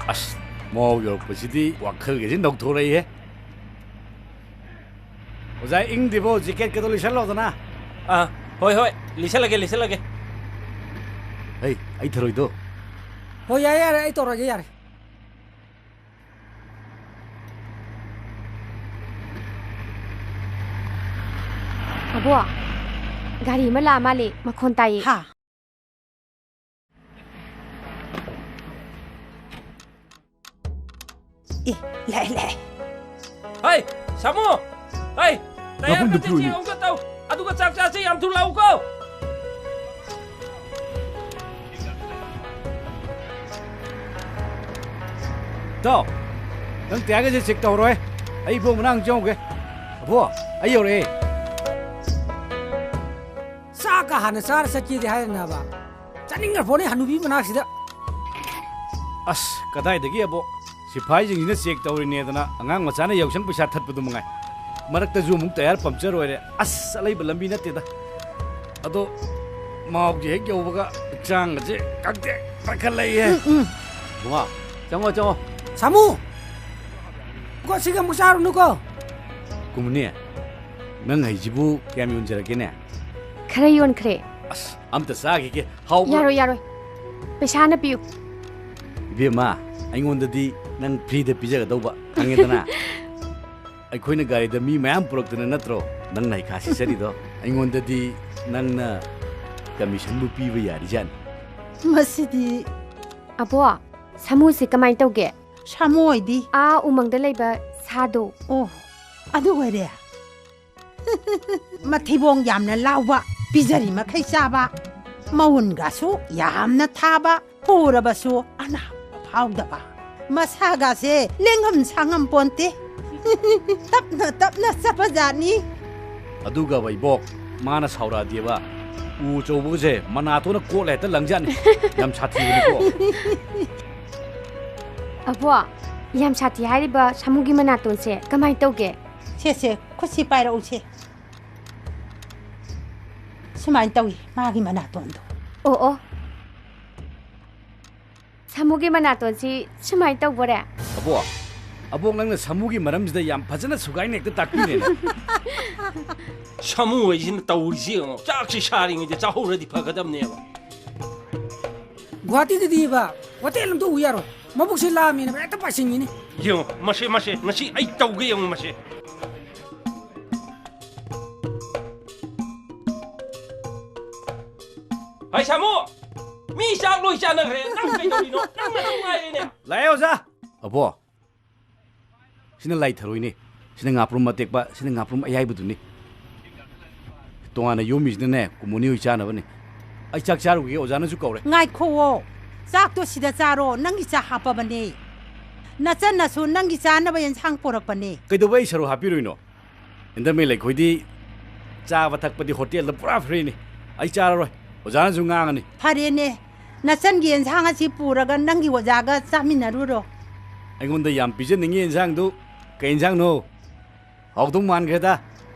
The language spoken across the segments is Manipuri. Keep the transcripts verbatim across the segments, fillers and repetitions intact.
ꯑꯁ, ꯃꯥꯎ ꯌꯧꯔꯛꯄꯁꯤꯗꯤ ꯋꯥꯈꯜꯒꯁꯤ ꯅꯧꯊꯣꯔꯛꯏꯍꯦ꯫ ꯑꯣꯖꯥ, ꯏꯪꯗ꯭ꯔꯤꯕꯣ? ꯖꯦꯀꯦꯠꯀꯗꯣ ꯂꯤꯠꯁꯜꯂꯣꯗꯅ꯫ ꯑꯥ, ꯍꯣꯏ, ꯍꯣꯏ, ꯂꯤꯠꯁꯜꯂꯒꯦ, ꯂꯤꯠꯁꯜꯂꯒꯦ꯫ ꯍꯩ, ꯑꯩ ꯊꯔꯣꯏꯗꯣ꯫ ꯍꯣꯏ, ꯌꯥꯔꯦ, ꯌꯥꯔꯦ, ꯑꯩ ꯇꯧꯔꯒꯦ, ꯌꯥꯔꯦ꯫ ꯑꯕꯣ, ꯒꯥꯔꯤ ꯑꯃ ꯂꯥꯛꯑ ꯃꯥꯜꯂꯦ, ꯃꯈꯣꯟ ꯇꯥꯏꯌꯦ꯫ ꯍꯥ? ꯑꯦ, ꯂꯥꯛꯑꯦ, ꯂꯥꯛꯑꯦ꯫ ꯍꯩ, ꯁꯥꯃꯨ! ꯍꯩ, ꯇꯌꯥꯔ ꯉꯥꯄ꯭ꯔꯨꯝꯗꯨ ꯈꯔ ꯄꯤꯔꯛꯎꯅꯦ꯫ ꯆꯦꯛ ꯑꯃꯨꯛꯀ ꯇꯧ, ꯑꯗꯨꯒ ꯆꯥꯛ ꯆꯥꯁꯦ, ꯌꯥꯝ ꯊꯨꯅ ꯂꯥꯛꯎꯀꯣ꯫ ꯏꯇꯥꯎ, ꯅꯪ ꯇꯌꯥꯔꯒꯁꯦ ꯆꯦꯛ ꯇꯧꯔꯣꯏ꯫ ꯑꯩ ꯏꯕꯣ ꯃꯅꯥꯛ ꯆꯪꯉꯨꯒꯦ꯫ ꯑꯕꯣ, ꯑꯩ ꯌꯧꯔꯛꯑꯦ꯫ ꯆꯥꯛꯀ ꯍꯥꯟꯅ ꯆꯥꯔ ꯆꯠꯀꯦꯗꯤ ꯍꯥꯏꯔꯅꯦꯕ꯫ ꯆꯥꯅꯤꯡꯈ꯭ꯔ ꯄꯣꯠꯅꯤ ꯍꯅꯨꯕꯤ ꯃꯅꯥꯛꯁꯤꯗ꯫ ꯑꯁ, ꯀꯗꯥꯏꯗꯒꯤ ꯑꯕꯣ? ꯁꯤꯐꯥꯏꯁꯤꯡꯁꯤꯅ ꯆꯦꯛ ꯇꯧꯔꯤꯅꯦꯗꯅ ꯑꯉꯥꯡ ꯃꯆꯥꯅ ꯌꯥꯎꯁꯪ ꯄꯩꯁꯥ ꯊꯠꯄꯗꯨ ꯃꯉꯥꯏ꯫ ꯃꯔꯛꯇꯁꯨ ꯑꯃꯨꯛ ꯇꯌꯥꯔ ꯄꯝꯆꯔ ꯑꯣꯏꯔꯦ꯫ ꯑꯁ, ꯑꯂꯩꯕ ꯂꯝꯕꯤ ꯅꯠꯇꯦꯗ꯫ ꯑꯗꯣ ꯃꯥꯎꯁꯦ ꯍꯦꯛ ꯌꯧꯕꯒ ꯍꯛꯆꯥꯡꯒꯁꯦ ꯀꯪꯇꯦꯛ ꯇꯛꯈꯠꯂꯛꯏꯍꯦ꯫ ꯎꯝ, ꯎꯝ꯫ ꯕꯨꯡꯉꯣ, ꯆꯪꯉꯣ, ꯆꯪꯉꯣ꯫ ꯁꯥꯃꯨ! ꯀꯣ, ꯁꯤꯒ ꯑꯃꯨꯛ ꯆꯥꯔꯨꯅꯨꯀꯣ꯫ ꯀꯨꯝꯃꯅꯤ, ꯅꯪ ꯍꯩꯁꯤꯕꯨ ꯀꯌꯥꯝ ꯌꯣꯟꯖꯔꯒꯦꯅꯦ? ꯈꯔ ꯌꯣꯟꯈ꯭ꯔꯦ꯫ ꯑꯁ, ꯑꯝꯇ ꯆꯥꯈꯤꯒꯦ꯫ ꯍꯥꯎꯕ꯭ꯔꯥ? ꯌꯥꯔꯣꯏ, ꯌꯥꯔꯣꯏ꯫ ꯄꯩꯁꯥ ꯍꯥꯟꯅ ꯄꯤꯌꯨ꯫ ꯏꯕꯦꯝꯃ, ꯑꯩꯉꯣꯟꯗꯗꯤ ꯅꯪ ꯐ꯭ꯔꯤꯗ ꯄꯤꯖꯒꯗꯧꯕ, ꯈꯪꯉꯦꯗꯅ? ꯑꯩꯈꯣꯏꯅ ꯒꯥꯔꯤꯗ ꯃꯤ ꯃꯌꯥꯝ ꯄꯨꯔꯛꯇꯅ ꯅꯠꯇ꯭ꯔꯣ ꯅꯪꯅ ꯍꯩꯈꯥ ꯁꯤꯆꯔꯤꯗꯣ? ꯑꯩꯉꯣꯟꯗꯗꯤ ꯅꯪꯅ ꯀꯃꯤꯁꯟꯕꯨ ꯄꯤꯕ ꯌꯥꯔꯤꯖꯥꯠꯅꯤ꯫ ꯃꯁꯤꯗꯤ꯫ ꯑꯕꯣ, ꯁꯥꯃꯨꯁꯦ ꯀꯃꯥꯏ ꯇꯧꯒꯦ? ꯁꯥꯃꯨ ꯍꯥꯏꯗꯤ? ꯑꯥ, ꯎꯃꯪꯗ ꯂꯩꯕ ꯁꯥꯗꯣ꯫ ꯑꯣ, ꯑꯗꯨ ꯑꯣꯏꯔꯦ꯫ ꯃꯊꯤꯕꯣꯡ ꯌꯥꯝꯅ ꯂꯥꯎꯕ, ꯄꯤꯖꯔꯤ ꯃꯈꯩ ꯆꯥꯕ, ꯃꯎꯟꯒꯁꯨ ꯌꯥꯝꯅ ꯊꯥꯕ, ꯄꯨꯔꯕꯁꯨ ꯑꯅꯥꯕ ꯐꯥꯎꯗꯕ꯫ ꯃꯁꯥꯒꯁꯦ ꯂꯦꯡꯉꯝ ꯁꯥꯉꯝ ꯄꯣꯟꯇꯦ꯫ ꯇꯞꯅ ꯇꯞꯅ ꯆꯠꯄꯖꯥꯠꯅꯤ꯫ ꯑꯗꯨꯒ ꯏꯕꯣꯛ, ꯃꯥꯅ ꯁꯥꯎꯔꯛꯑꯗꯤꯕ, ꯎ ꯑꯆꯧꯕꯒꯁꯦ ꯃꯅꯥꯇꯣꯟꯅ ꯀꯣꯠꯂ ꯍꯦꯛꯇ ꯂꯪꯖꯥꯠꯅꯤ꯫ ꯌꯥꯝ ꯁꯥꯊꯤꯕꯅꯤꯀꯣ꯫ ꯑꯕꯣ, ꯌꯥꯝ ꯁꯥꯊꯤ ꯍꯥꯏꯔꯤꯕ ꯁꯥꯃꯨꯒꯤ ꯃꯅꯥꯇꯣꯟꯁꯦ ꯀꯃꯥꯏ ꯇꯧꯒꯦ? ꯁꯦ, ꯁꯦ, ꯈꯨꯠꯁꯤ ꯄꯥꯏꯔꯛꯎꯁꯦ꯫ ꯁꯨꯃꯥꯏꯅ ꯇꯧꯏ ꯃꯥꯒꯤ ꯃꯅꯥꯇꯣꯟꯗꯣ꯫ ꯑꯣ, ꯑꯣ꯫ ꯁꯥꯃꯨꯒꯤ ꯃꯅꯥꯇꯣꯟꯁꯤ ꯁꯨꯃꯥꯏꯅ ꯇꯧꯕꯣꯔꯦ? ꯑꯕꯣꯛ, ꯑꯕꯣꯛ, ꯅꯪꯅ ꯁꯥꯃꯨꯒꯤ ꯃꯔꯝꯁꯤꯗ ꯌꯥꯝ ꯐꯖꯅ ꯁꯨꯒꯥꯏꯅ ꯍꯦꯛꯇ ꯇꯥꯛꯄꯤꯔꯦꯅꯦ꯫ ꯁꯥꯃꯨ ꯍꯥꯏꯁꯤꯅ ꯇꯧꯔꯤꯁꯤ ꯌꯦꯡꯉꯣ, ꯆꯥꯛꯁꯤ ꯁꯥꯔꯤꯉꯩꯗ ꯆꯥꯍꯧꯔꯗꯤ ꯐꯒꯗꯕꯅꯦꯕ꯫ ꯒꯨꯍꯥꯇꯤꯗꯗꯤꯕ ꯍꯣꯇꯦꯜ ꯑꯝꯇ ꯎ ꯌꯥꯔꯣꯏ, ꯃꯕꯨꯛꯁꯤ ꯂꯥꯝꯃꯦꯅ ꯍꯦꯛꯇ ꯄꯥꯏꯁꯤꯟꯈꯤꯅꯤ꯫ ꯌꯦꯡꯉꯣ, ꯃꯁꯦ, ꯃꯁꯦ, ꯉꯁꯤ ꯑꯩ ꯇꯧꯒꯦ ꯌꯦꯡꯉꯣ ꯃꯁꯦ꯫ ꯍꯥꯏ ꯁꯥꯃꯨ, ꯃꯤ ꯆꯥꯛ ꯂꯣꯏ ꯆꯥꯅꯈ꯭ꯔꯦ, ꯅꯪ ꯀꯩꯗꯧꯔꯤꯅꯣ? ꯅꯪ ꯅꯇꯣꯝ ꯉꯥꯏꯔꯦꯅꯦ꯫ ꯂꯥꯛꯑꯦ ꯑꯣꯖꯥ꯫ ꯑꯕꯣ, ꯁꯤꯅ ꯂꯥꯏ ꯊꯔꯣꯏꯅꯤ, ꯁꯤꯅ ꯉꯥꯄ꯭ꯔꯨꯝ ꯑꯇꯦꯛꯄ, ꯁꯤꯅ ꯉꯥꯄ꯭ꯔꯨꯝ ꯑꯌꯥꯏꯕꯗꯨꯅꯤ꯫ ꯇꯣꯉꯥꯟꯅ ꯌꯣꯝꯃꯤꯁꯤꯅꯅꯦ ꯀꯨꯝꯃꯣꯅꯤ ꯍꯣꯏ ꯆꯥꯅꯕꯅꯤ꯫ ꯑꯩ ꯆꯥꯛ ꯆꯥꯔꯨꯈꯤꯒꯦ, ꯑꯣꯖꯥꯅꯁꯨ ꯀꯧꯔꯦ꯫ ꯉꯥꯏꯈꯣꯋꯣ, ꯆꯥꯛꯇꯣ ꯁꯤꯗ ꯆꯥꯔꯣ, ꯅꯪꯒꯤ ꯆꯥ ꯍꯥꯞꯄꯕꯅꯦ꯫ ꯅꯆꯟꯅꯁꯨ ꯅꯪꯒꯤ ꯆꯥꯅꯕ ꯌꯦꯟꯁꯥꯡ ꯄꯣꯔꯛꯄꯅꯦ꯫ ꯀꯩꯗꯧꯕꯩ ꯑꯩ ꯁꯔꯨꯛ ꯍꯥꯞꯄꯤꯔꯣꯏꯅꯣ? ꯏꯟꯗꯔꯃꯦ ꯂꯩꯈꯣꯏꯗꯤ ꯆꯥꯕ ꯊꯛꯄꯗꯤ ꯍꯣꯇꯦꯜꯗ ꯄꯨꯔꯥ ꯐ꯭ꯔꯤꯅꯤ꯫ ꯑꯩ ꯆꯥꯔꯔꯣꯏ, ꯑꯣꯖꯥꯅꯁꯨ ꯉꯥꯡꯉꯅꯤ꯫ ꯐꯔꯦꯅꯦ, ꯅꯆꯟꯒꯤ ꯌꯦꯟꯁꯥꯡ ꯑꯁꯤ ꯄꯨꯔꯒ ꯅꯪꯒꯤ ꯑꯣꯖꯥꯒ ꯆꯥꯃꯤꯟꯅꯔꯨꯔꯣ꯫ ꯑꯩꯉꯣꯟꯗ ꯌꯥꯝ ꯄꯤꯖꯅꯤꯡꯉꯤ ꯌꯦꯟꯁꯥꯡꯗꯨ ꯀꯩ ꯌꯦꯟꯁꯥꯡꯅꯣ? ꯍꯥꯎꯗꯧ ꯃꯥꯟꯈ꯭ꯔꯦꯗ꯫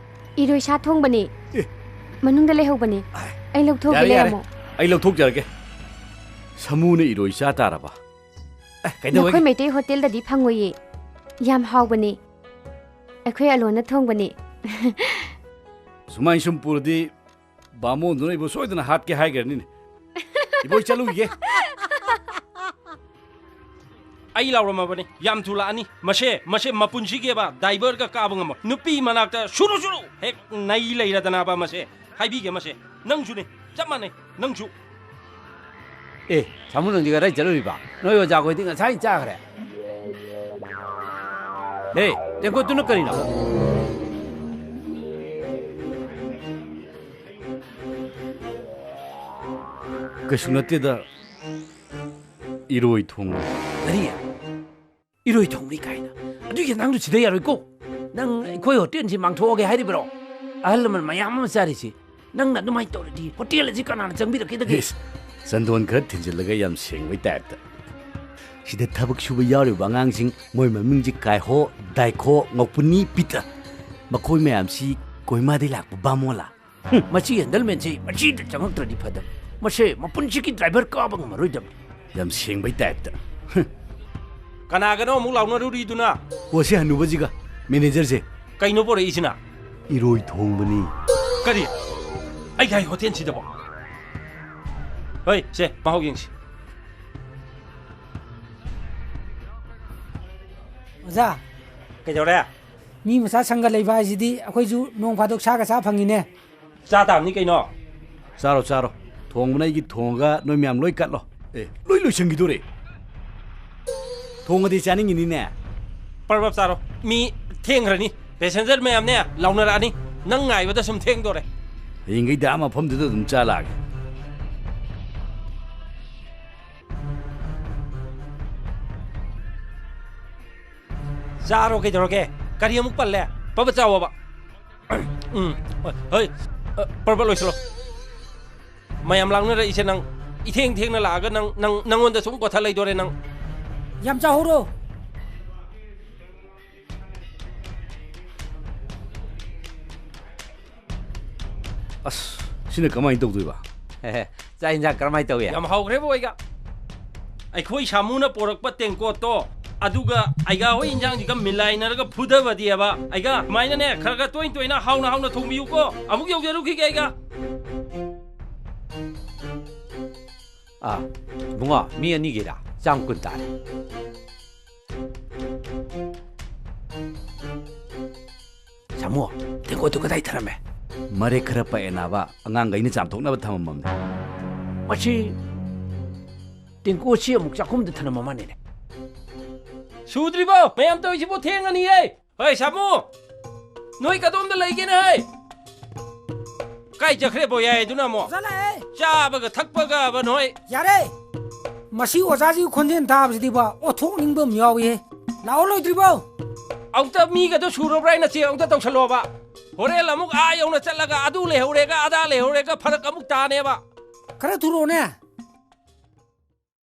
ꯏꯔꯣꯏ ꯁꯥ ꯊꯣꯡꯕꯅꯤ꯫ ꯑꯦ꯫ ꯃꯅꯨꯡꯗ ꯂꯩꯍꯧꯕꯅꯤ꯫ ꯑꯩ ꯂꯧꯊꯣꯛꯀꯦ, ꯌꯥꯔꯦ, ꯌꯥꯔꯦ꯫ ꯂꯩꯔꯝꯃꯣ꯫ ꯑꯩ ꯂꯧꯊꯣꯛꯆꯔꯒꯦ꯫ ꯁꯥꯃꯨꯅ ꯏꯔꯣꯏ ꯆꯥ ꯇꯥꯔꯕ? ꯑꯦ, ꯀꯩꯗꯧꯋꯦꯒꯦ? ꯅꯈꯣꯏ ꯃꯩꯇꯩ ꯍꯣꯇꯦꯜꯗꯗꯤ ꯐꯪꯉꯣꯏꯌꯦ꯫ ꯌꯥꯝ ꯍꯥꯎꯕꯅꯤ꯫ ꯑꯩꯈꯣꯏ ꯑꯂꯣꯟꯅ ꯊꯣꯡꯕꯅꯤ꯫ ꯁꯨꯃꯥꯏ ꯁꯨꯝ ꯄꯨꯔꯗꯤ ꯕꯥꯃꯣꯟꯗꯨꯅ ꯑꯩꯕꯨ ꯁꯣꯏꯗꯅ ꯍꯥꯠꯀꯦ ꯍꯥꯏꯈ꯭ꯔꯅꯤꯅꯦ꯫ ꯏꯕꯣꯏ, ꯆꯠꯂꯨꯈꯤꯒꯦ꯫ ꯑꯩ ꯂꯥꯎꯔꯝꯃꯕꯅꯤ, ꯌꯥꯝ ꯊꯨꯂꯥꯛꯑꯅꯤ꯫ ꯃꯁꯦ, ꯃꯁꯦ ꯃꯄꯨꯟꯁꯤꯒꯤꯕ ꯗꯥꯏꯚꯔꯒ ꯀꯥꯕ ꯉꯝꯃꯣꯏ꯫ ꯅꯨꯄꯤ ꯃꯅꯥꯛꯇ ꯁꯨꯔꯨ ꯁꯨꯔꯨ ꯍꯦꯛ ꯅꯩ ꯂꯩꯔꯗꯅꯕ ꯃꯁꯦ꯫ ꯍꯥꯏꯕꯤꯒꯦ ꯃꯁꯦ꯫ ꯅꯪꯁꯨꯅꯦ, ꯆꯞ ꯃꯥꯟꯅꯩ, ꯅꯪꯁꯨ꯫ ꯑꯦ, ꯁꯥꯃꯨ, ꯅꯪꯗꯤ ꯀꯗꯥꯏ ꯆꯠꯂꯨꯔꯤꯕ? ꯅꯣꯏ ꯑꯣꯖꯥꯈꯣꯏꯗꯤ ꯉꯁꯥꯏꯅ ꯆꯥꯈ꯭ꯔꯦ꯫ ꯍꯦ, ꯇꯦꯡꯀꯣꯠꯇꯨꯅ ꯀꯔꯤꯅꯣ? ꯀꯩꯁꯨ ꯅꯠꯇꯦꯗ, ꯏꯔꯣꯏ ꯊꯣꯡꯕ꯫ ꯀꯔꯤ? ꯏꯔꯣꯏ ꯊꯣꯡꯕꯅꯤ ꯀꯥꯏꯅ? ꯑꯗꯨꯒꯤ ꯌꯦꯟꯖꯥꯡꯗꯨ ꯁꯤꯗ ꯌꯥꯔꯣꯏꯀꯣ꯫ ꯅꯪ ꯑꯩꯈꯣꯏ ꯍꯣꯇꯦꯜꯁꯤ ꯃꯥꯡꯊꯣꯛꯑꯒꯦ ꯍꯥꯏꯔꯤꯕ꯭ꯔꯣ? ꯑꯍꯜ ꯂꯃꯟ ꯃꯌꯥꯝ ꯑꯃ ꯆꯥꯔꯤꯁꯤ ꯅꯪꯅ ꯑꯗꯨꯃꯥꯏꯅ ꯇꯧꯔꯗꯤ ꯍꯣꯇꯦꯜ ꯑꯁꯤ ꯀꯅꯥꯅ ꯆꯪꯕꯤꯔꯛꯀꯗꯒꯦ? ꯏꯁ, ꯆꯟꯗꯣꯟ ꯈꯔ ꯊꯤꯟꯖꯤꯜꯂꯒ ꯌꯥꯝ ꯁꯦꯡꯕꯩ ꯇꯥꯏꯞꯇ꯫ ꯁꯤꯗ ꯊꯕꯛ ꯁꯨꯕ ꯌꯥꯎꯔꯤꯕ ꯑꯉꯥꯡꯁꯤꯡ, ꯃꯣꯏ ꯃꯃꯤꯡꯁꯤ ꯀꯥꯏꯍꯣ, ꯗꯥꯏꯈꯣ, ꯉꯧꯄꯨꯅꯤ, ꯄꯤꯇ꯫ ꯃꯈꯣꯏ ꯃꯌꯥꯝꯁꯤ ꯀꯣꯏꯃꯥꯗꯩ ꯂꯥꯛꯄ ꯕꯥꯃꯣꯟꯂꯥ? ꯍꯨꯝ, ꯃꯁꯤ ꯍꯦꯟꯗꯜꯃꯦꯟꯁꯤ ꯃꯁꯤꯗ ꯆꯪꯉꯛꯇ꯭ꯔꯗꯤ ꯐꯗꯝ꯫ ꯃꯁꯦ ꯃꯄꯨꯟꯁꯤꯒꯤ ꯗ꯭ꯔꯥꯏꯚꯔ ꯀꯥꯕ ꯉꯝꯃꯔꯣꯏꯗꯕꯅꯤ꯫ ꯌꯥꯝ ꯁꯦꯡꯕꯩ ꯇꯥꯏꯞꯇ꯫ ꯀꯅꯥꯒꯅꯣ ꯑꯃꯨꯛ ꯂꯥꯎꯅꯔꯨꯔꯤꯗꯨꯅ? ꯑꯣ, ꯁꯤ ꯍꯅꯨꯕꯁꯤꯒ, ꯃꯦꯅꯦꯖꯔꯁꯦ꯫ ꯀꯩꯅꯣ ꯄꯣꯔꯛꯏꯁꯤꯅ? ꯏꯔꯣꯏ ꯊꯣꯡꯕꯅꯤ꯫ ꯀꯔꯤ? ꯑꯩꯒꯤ ꯍꯥꯏ ꯍꯣꯇꯦꯜꯁꯤꯗꯕꯣ? ꯍꯣꯏ, ꯁꯦ, ꯃꯍꯥꯎ ꯌꯦꯡꯁꯤ꯫ ꯑꯣꯖꯥ꯫ ꯀꯩꯗꯧꯔꯦ? ꯃꯤ ꯃꯆꯥ ꯁꯪꯒ ꯂꯩꯕ ꯍꯥꯏꯁꯤꯗꯤ ꯑꯩꯈꯣꯏꯁꯨ ꯅꯣꯡ ꯐꯥꯗꯣꯛ ꯁꯥꯒ ꯆꯥ ꯐꯪꯉꯤꯅꯦ꯫ ꯆꯥ ꯇꯥꯕꯅꯤ ꯀꯩꯅꯣ꯫ ꯆꯥꯔꯣ, ꯆꯥꯔꯣ꯫ ꯊꯣꯡꯕꯅ ꯑꯩꯒꯤ ꯊꯣꯡꯉꯒ ꯅꯣꯏ ꯃꯌꯥꯝ ꯂꯣꯏ ꯀꯠꯂꯣ꯫ ꯑꯦ, ꯂꯣꯏ ꯂꯣꯏꯁꯟꯈꯤꯗꯣꯔꯦ꯫ ꯊꯣꯡꯉꯗꯤ ꯆꯥꯅꯤꯡꯉꯤꯅꯤꯅꯦ꯫ ꯄꯔꯕꯞ ꯆꯥꯔꯣ꯫ ꯃꯤ ꯊꯦꯡꯈ꯭ꯔꯅꯤ꯫ ꯄꯦꯁꯦꯟꯖꯔ ꯃꯌꯥꯝꯅꯦ ꯂꯥꯎꯅꯔꯛꯑꯅꯤ꯫ ꯅꯪ ꯉꯥꯏꯕꯗ ꯁꯨꯝ ꯊꯦꯡꯗꯣꯔꯦ꯫ ꯍꯌꯦꯡꯈꯩꯗꯤ ꯑꯥ ꯃꯐꯝꯗꯨꯗ ꯑꯗꯨꯝ ꯆꯥ ꯂꯥꯛꯑꯒꯦ꯫ ꯆꯥꯔꯣ ꯀꯩꯗꯧꯔꯒꯦ? ꯀꯔꯤ ꯑꯃꯨꯛ ꯄꯜꯂꯦ? ꯄꯔꯕꯞ ꯆꯥꯎꯑꯣꯕ꯫ ꯎꯝ, ꯍꯣꯏ, ꯍꯣꯏ, ꯑ, ꯄꯔꯕꯞ ꯂꯣꯏꯁꯤꯜꯂꯣ꯫ ꯃꯌꯥꯝ ꯂꯥꯡꯅꯔꯛꯏꯁꯦ ꯅꯪ ꯏꯊꯦꯡ ꯊꯦꯡꯅ ꯂꯥꯛꯑꯒ ꯅꯪ, ꯅꯪ, ꯅꯪꯉꯣꯟꯗ ꯁꯨꯝ ꯀꯣꯊ ꯂꯩꯗꯣꯔꯦ ꯅꯪ꯫ ꯌꯥꯝ ꯆꯥꯍꯧꯔꯣ꯫ ꯑꯁ, ꯁꯤꯅ ꯀꯃꯥꯏꯅ ꯇꯧꯗꯣꯏꯕ? ꯆꯥꯛ ꯏꯟꯖꯥꯡ ꯀꯔꯝꯍꯥꯏꯅ ꯇꯧꯏ? ꯌꯥꯝ ꯍꯥꯎꯈ꯭ꯔꯦꯕꯣ ꯑꯩꯒ꯫ ꯑꯩꯈꯣꯏ ꯁꯥꯃꯨꯅ ꯄꯣꯔꯛꯄ ꯇꯦꯡꯀꯣꯠꯇꯣ, ꯑꯗꯨꯒ ꯑꯩꯒ ꯍꯣꯏ ꯏꯟꯖꯥꯡꯁꯤꯒ ꯃꯤꯂꯥꯏꯅꯔꯒ ꯐꯨꯗꯕꯗꯤꯑꯕ꯫ ꯑꯩꯒ ꯁꯨꯃꯥꯏꯅꯅꯦ, ꯈꯔ ꯈꯔ ꯇꯣꯏꯅ ꯇꯣꯏꯅ ꯍꯥꯎꯅ ꯍꯥꯎꯅ ꯊꯣꯡꯕꯤꯌꯨꯀꯣ꯫ ꯑꯃꯨꯛ ꯌꯧꯖꯔꯨꯈꯤꯒꯦ ꯑꯩꯒ꯫ ꯑꯥ, ꯏꯕꯨꯡꯉꯣ, ꯃꯤ ꯑꯅꯤꯒꯤꯔꯥ? ꯆꯥꯝ ꯀꯨꯟ ꯇꯥꯔꯦ꯫ ꯁꯥꯃꯨ, ꯇꯦꯡꯀꯣꯠꯇꯨ ꯀꯗꯥꯏ ꯊꯅꯝꯃꯦ? ꯃꯔꯦꯛ ꯈꯔ ꯄꯛꯑꯦ ꯅꯥꯕ, ꯑꯉꯥꯡꯈꯩꯅ ꯆꯥꯝꯊꯣꯛꯅꯕ ꯊꯝꯃꯝꯃꯕꯅꯦ꯫ ꯃꯁꯤ ꯇꯦꯡꯀꯣꯠꯁꯤ ꯑꯃꯨꯛ ꯆꯥꯛꯈꯨꯝꯗ ꯊꯅꯝꯃ ꯃꯥꯅꯤꯅꯦ꯫ ꯁꯨꯗ꯭ꯔꯤꯕꯣ? ꯃꯌꯥꯝ ꯇꯧꯔꯤꯁꯤꯕꯣ ꯊꯦꯡꯉꯅꯤꯌꯦ꯫ ꯍꯣꯏ, ꯁꯥꯃꯨ! ꯅꯣꯏ ꯀꯗꯣꯝꯗ ꯂꯩꯒꯦꯅꯦ, ꯍꯩ? ꯀꯥꯏ ꯆꯠꯈ꯭ꯔꯦ ꯕꯣꯌꯥꯏꯗꯨꯅ ꯑꯃꯨꯛ? ꯑꯣꯖꯥ ꯂꯥꯛꯑꯦ꯫ ꯆꯥꯕꯒ ꯊꯛꯄꯒꯕ ꯅꯣꯏ? ꯌꯥꯔꯦ! ꯃꯁꯤ ꯑꯣꯖꯥꯁꯤꯒꯤ ꯈꯣꯟꯖꯦꯜ ꯇꯥꯕꯁꯤꯗꯤꯕ ꯑꯣꯊꯣꯛꯅꯤꯡꯕ ꯑꯃ ꯌꯥꯎꯏꯍꯦ꯫ ꯂꯥꯛꯑꯣ ꯂꯣꯏꯗ꯭ꯔꯤꯕꯣ? ꯑꯃꯨꯛꯇ ꯃꯤꯒꯗꯣ ꯁꯨꯔꯕ꯭ꯔꯥ ꯍꯥꯏꯅ ꯆꯦꯛ ꯑꯃꯨꯛꯇ ꯇꯧꯁꯜꯂꯣꯕ꯫ ꯍꯣꯔꯦꯟ ꯑꯃꯨꯛ ꯑꯥ ꯌꯧꯅ ꯆꯠꯂꯒ ꯑꯗꯨ ꯂꯩꯍꯧꯔꯦꯒ ꯑꯗꯥ ꯂꯩꯍꯧꯔꯦꯒ ꯐꯔꯛ ꯑꯃꯨꯛ ꯇꯥꯅꯦꯕ꯫ ꯈꯔ ꯊꯨꯔꯛꯑꯣꯅꯦ꯫